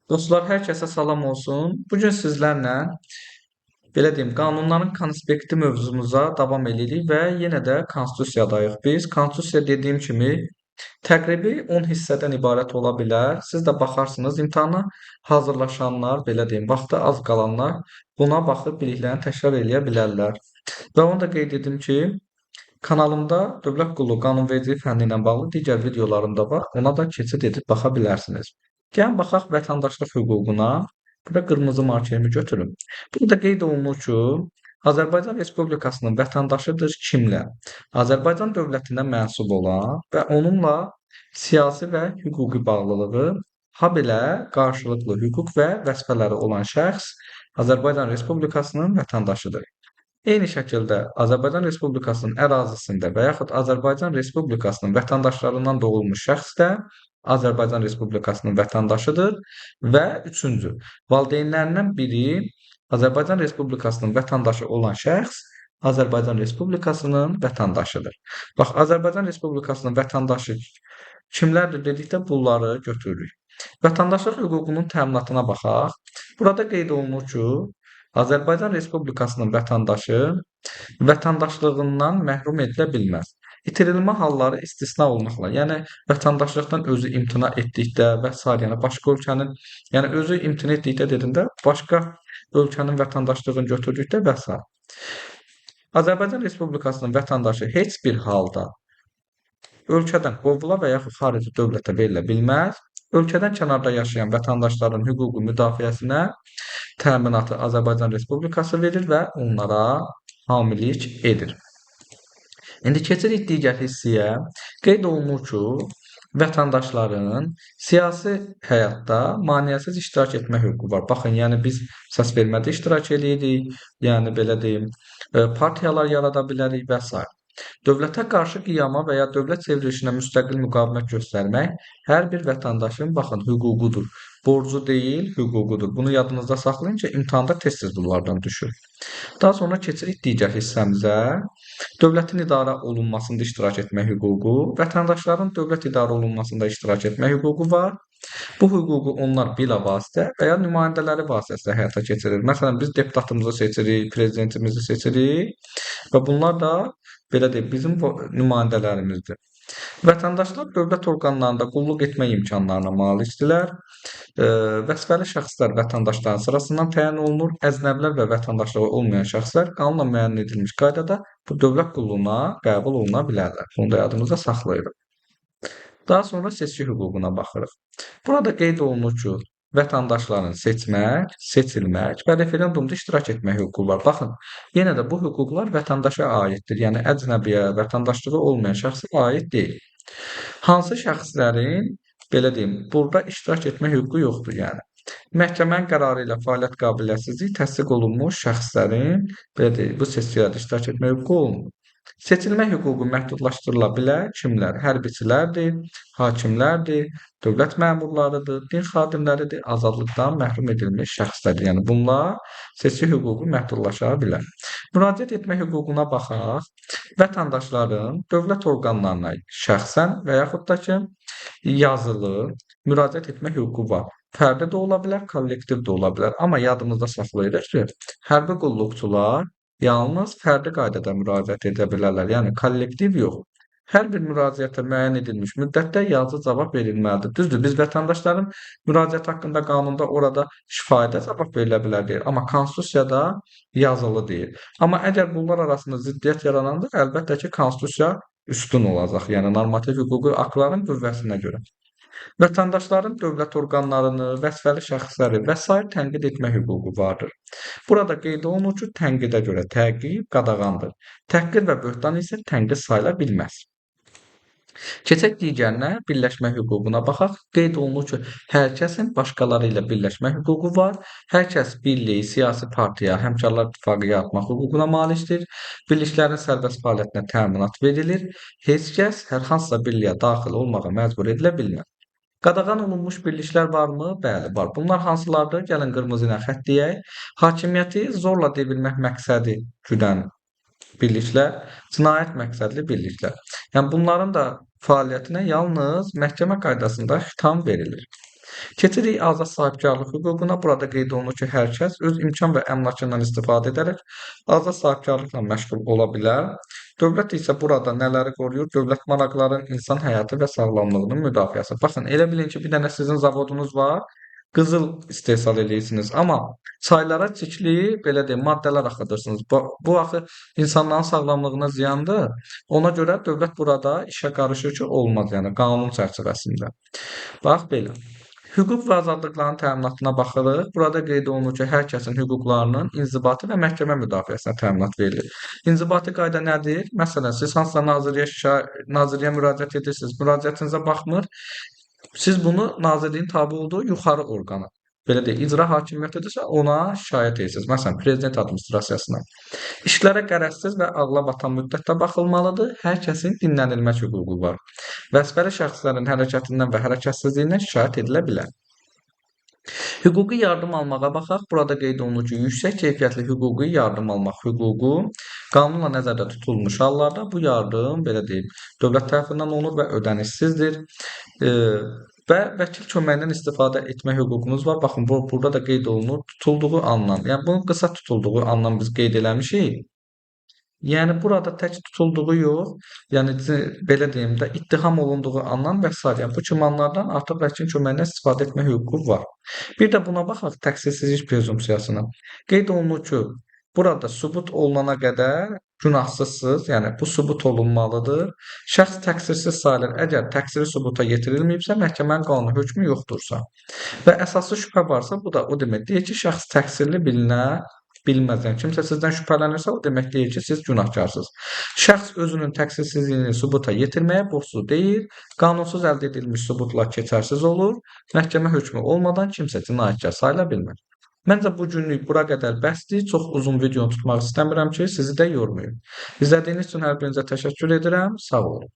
Dostlar, hər kəsə salam olsun. Bu gün sizlərlə belə deyim, qanunların konspekti mövzumuza davam edirik və yenə də konstitusiyadayıq biz. Konstitusiya dediyim kimi təqribi 10 hissədən ibarət ola bilər. Siz də baxarsınız, imtahana hazırlaşanlar, belə deyim, vaxtı az qalanlar buna baxıb biliklərini təkrar eləyə bilərlər. Və onu da qeyd edim ki, kanalımda dövlət qulluğu qanunvericilik fənni ilə bağlı digər videolarım da var. Ona da keçid edib baxa bilərsiniz. Gəlin baxaq vətəndaşlıq hüququna. Burada qırmızı markerimi götürüm. Burada qeyd olunur ki, Azərbaycan Respublikasının vətəndaşıdır kimlər? Azərbaycan dövlətinə mənsub olan və onunla siyasi və hüquqi bağlılığı, habelə qarşılıqlı hüquq və vəzifələri olan şəxs Azərbaycan Respublikasının vətəndaşıdır. Eyni şəkildə Azərbaycan Respublikasının ərazisində və yaxud Azərbaycan Respublikasının vətəndaşlarından doğulmuş şəxs də Azərbaycan Respublikasının vətəndaşıdır və üçüncü, valideynlərindən biri Azərbaycan Respublikasının vətəndaşı olan şəxs Azərbaycan Respublikasının vətəndaşıdır. Bax, Azərbaycan Respublikasının vətəndaşı kimlərdir dedikdə bunları götürürük. Vətəndaşlıq hüququnun təminatına baxaq. Burada qeyd olunur ki, Azərbaycan Respublikasının vətəndaşı vətəndaşlığından məhrum edilə bilməz. İtirilmə halları istisna olmaqla, yəni vətəndaşlıqdan özü imtina etdikdə və sair, yəni başqa ölkənin, yəni özü imtina etdikdə dedim də, başqa ölkənin vətəndaşlığını götürdükdə və sair. Azərbaycan Respublikasının vətəndaşı heç bir halda ölkədən qovula və yaxud xarici dövlətə verilə bilməz. Ölkədən kənarda yaşayan vətəndaşların hüquqi müdafiəsinə təminatı Azərbaycan Respublikası verir və onlara hamilik edir. İndi keçirik digər hissəyə. Qeyd olunur ki, vətəndaşların siyasi həyatda maneəsiz iştirak etmə hüququ var. Baxın, yəni biz səs vermədə iştirak eləyirik, yəni belə deyim, partiyalar yarada bilərik və s. Dövlətə qarşı qiyama və ya dövlət çevrilişinə müstəqil müqavimət göstərmək hər bir vətəndaşın, baxın, hüququdur. Borcu deyil, hüququdur. Bunu yadınızda saxlayın ki, imtahanda tez-tez bunlardan düşür. Daha sonra keçirik digər hissəmizə. Dövlətin idarə olunmasında iştirak etmək hüququ, vətəndaşların dövlət idarə olunmasında iştirak etmək hüququ var. Bu hüququ onlar bilavasitə və ya nümayəndələri vasitəsilə həyata keçirir. Məsələn, biz deputatımızı seçirik, prezidentimizi seçirik və bunlar da belə deyək, bizim nümayəndələrimizdir. Vətəndaşlar dövlət orqanlarında qulluq etmə imkanlarına malikdirlər. Vəzifəli şəxslər vətəndaşların sırasından təyin olunur. Əcnəbilər və vətəndaşlığı olmayan şəxslər qanunla müəyyən edilmiş qaydada bu dövlət qulluğuna qəbul oluna bilərlər. Bunu da yadımızda saxlayırıq. Daha sonra seçki hüququna baxırıq. Burada qeyd olunur ki, vətəndaşların seçmək, seçilmək və referendumda iştirak etmək hüququ var. Baxın, yenə də bu hüquqlar vətəndaşa aiddir. Yəni əcnəbiyə, vətəndaşlığı olmayan şəxsə aid deyil. Hansı şəxslərin, belə deyim, burada iştirak etmə hüququ yoxdur, yəni. Məhkəmənin qərarı ilə fəaliyyət qabiliyyətsizliyi təsdiq olunmuş şəxslərin, belə deyim, bu seçkilərdə iştirak etmə hüququ olmur. Seçilmə hüququ məhdudlaşdırıla bilər kimlər? Hərbiçilərdir, hakimlərdir, dövlət məmurlarıdır, din xadimləridir, azadlıqdan məhrum edilmiş şəxslərdir. Yəni bunlar seçki hüququ məhdudlaşa bilər. Müraciət etmə hüququna baxaq. Vətəndaşların dövlət orqanlarına şəxsən və yaxud da ki, yazılı müraciət etmə hüququ var. Fərdi də ola bilər, kollektiv də ola bilər. Amma yadımızda saxlayırıq ki, hərbi qulluqçular yalnız fərdi qaydada müraciət edə bilərlər, yəni kollektiv yox. Hər bir müraciətə müəyyən edilmiş müddətdə yazılı cavab verilməlidir. Düzdür, biz vətəndaşların müraciət haqqında qanunda orada şifahidə cavab verilə bilər deyir, amma konstitusiyada yazılı deyir. Amma əgər bunlar arasında ziddiyyət yarananda, əlbəttə ki, konstitusiya üstün olacaq, yəni normativ hüquqi aktların qüvvəsinə görə. Vətəndaşların dövlət orqanlarını, vəzifəli şəxsləri və sair tənqid etmə hüququ vardır. Burada qeyd olunur ki, tənqidə görə təqib qadağandır. Təhqir və böhtan isə tənqid sayıla bilməz. Keçək digərinə, birləşmə hüququna baxaq. Qeyd olunur ki, hər kəsin başqaları ilə birləşmə hüququ var. Hər kəs birliyi, siyasi partiya, həmkarlar ittifaqı yaratmaq hüququna malikdir. Birliklərin sərbəst fəaliyyətinə təminat verilir. Heç kəs hər hansısa birliyə daxil olmağa məcbur edilə bilməz. Qadağan olunmuş birliklər varmı? Bəli, var. Bunlar hansılardır? Gəlin qırmızı ilə xətt deyək. Hakimiyyəti zorla devirmək məqsədi güdən birliklər, cinayət məqsədli birliklər. Yəni bunların da fəaliyyətinə yalnız məhkəmə qaydasında xitam verilir. Keçirik azad sahibkarlıq hüququna. Burada qeyd olunur ki, hər kəs öz imkan və əmlakından istifadə edərək azad sahibkarlıqla məşğul ola bilər. Dövlət isə burada nələri qoruyur? Dövlət maraqlarının, insan həyatı və sağlamlığının müdafiəsi. Baxın, elə bilin ki, bir dənə sizin zavodunuz var, qızıl istehsal edirsiniz, amma çaylara çirkli, belə deyim, maddələr axıdırsınız. Bu axı insanların sağlamlığına ziyandır. Ona görə dövlət burada işə qarışır ki, olmaz, yəni qanun çərçivəsində. Bax belə. Hüquq və azadlıqların təminatına baxırıq. Burada qeyd olunur ki, hər kəsin hüquqlarının inzibati və məhkəmə müdafiəsinə təminat verilir. İnzibati qayda nədir? Məsələn, siz hansısa nazirliyə müraciət edirsiniz, müraciətinizə baxmır. Siz bunu nazirliyin tabe olduğu yuxarı orqana, belə deyək, icra hakimiyyətidirsə, ona şikayət edirsiniz. Məsələn, prezident administrasiyasına. İşlərə qərəzsiz və ağla batan müddətdə baxılmalıdır. Hər kəsin dinlənilmək hüququ var. Vəzifəli şəxslərin hərəkətindən və hərəkətsizliyindən şikayət edilə bilər. Hüquqi yardım almağa baxaq. Burada qeyd olunur ki, yüksək keyfiyyətli hüquqi yardım almaq hüququ qanunla nəzərdə tutulmuş hallarda bu yardım, belə deyim, dövlət tərəfindən olunur və ödənişsizdir. Və vəkil köməyindən istifadə etmə hüququnuz var. Baxın, burada da qeyd olunur tutulduğu andan. Yəni, bunun qısa tutulduğu andan biz qeyd eləmişik. Yəni, burada tək tutulduğu yox, yəni belə deyim də, ittiham olunduğu andan və s. Yəni, bu kimi anlardan artıq vəkilin köməyindən istifadə etmə hüququ var. Bir də buna baxaq, təqsirsizlik prezumpsiyasına. Qeyd olunur ki, burada sübut olunana qədər günahsızsınız, yəni bu sübut olunmalıdır. Şəxs təqsirsiz sayılır, əgər təqsiri sübuta yetirilməyibsə, məhkəmənin qanuni hökmü yoxdursa və əsaslı şübhə varsa, bu da o demək deyil ki, şəxs təqsirli bilinə bilməz. Yəni, kimsə sizdən şübhələnirsə, o demək deyil ki, siz günahkarsınız. Şəxs özünün təqsirsizliyini sübuta yetirməyə borclu deyil, qanunsuz əldə edilmiş sübutlar keçərsiz olur, məhkəmə hökmü olmadan kimsə cinayətkar sayıla bilməz. Məncə bu günlük bura qədər bəsdir. Çox uzun videonu tutmaq istəmirəm ki, sizi də yormayım. İzlədiyiniz üçün hər birinizə təşəkkür edirəm. Sağ olun.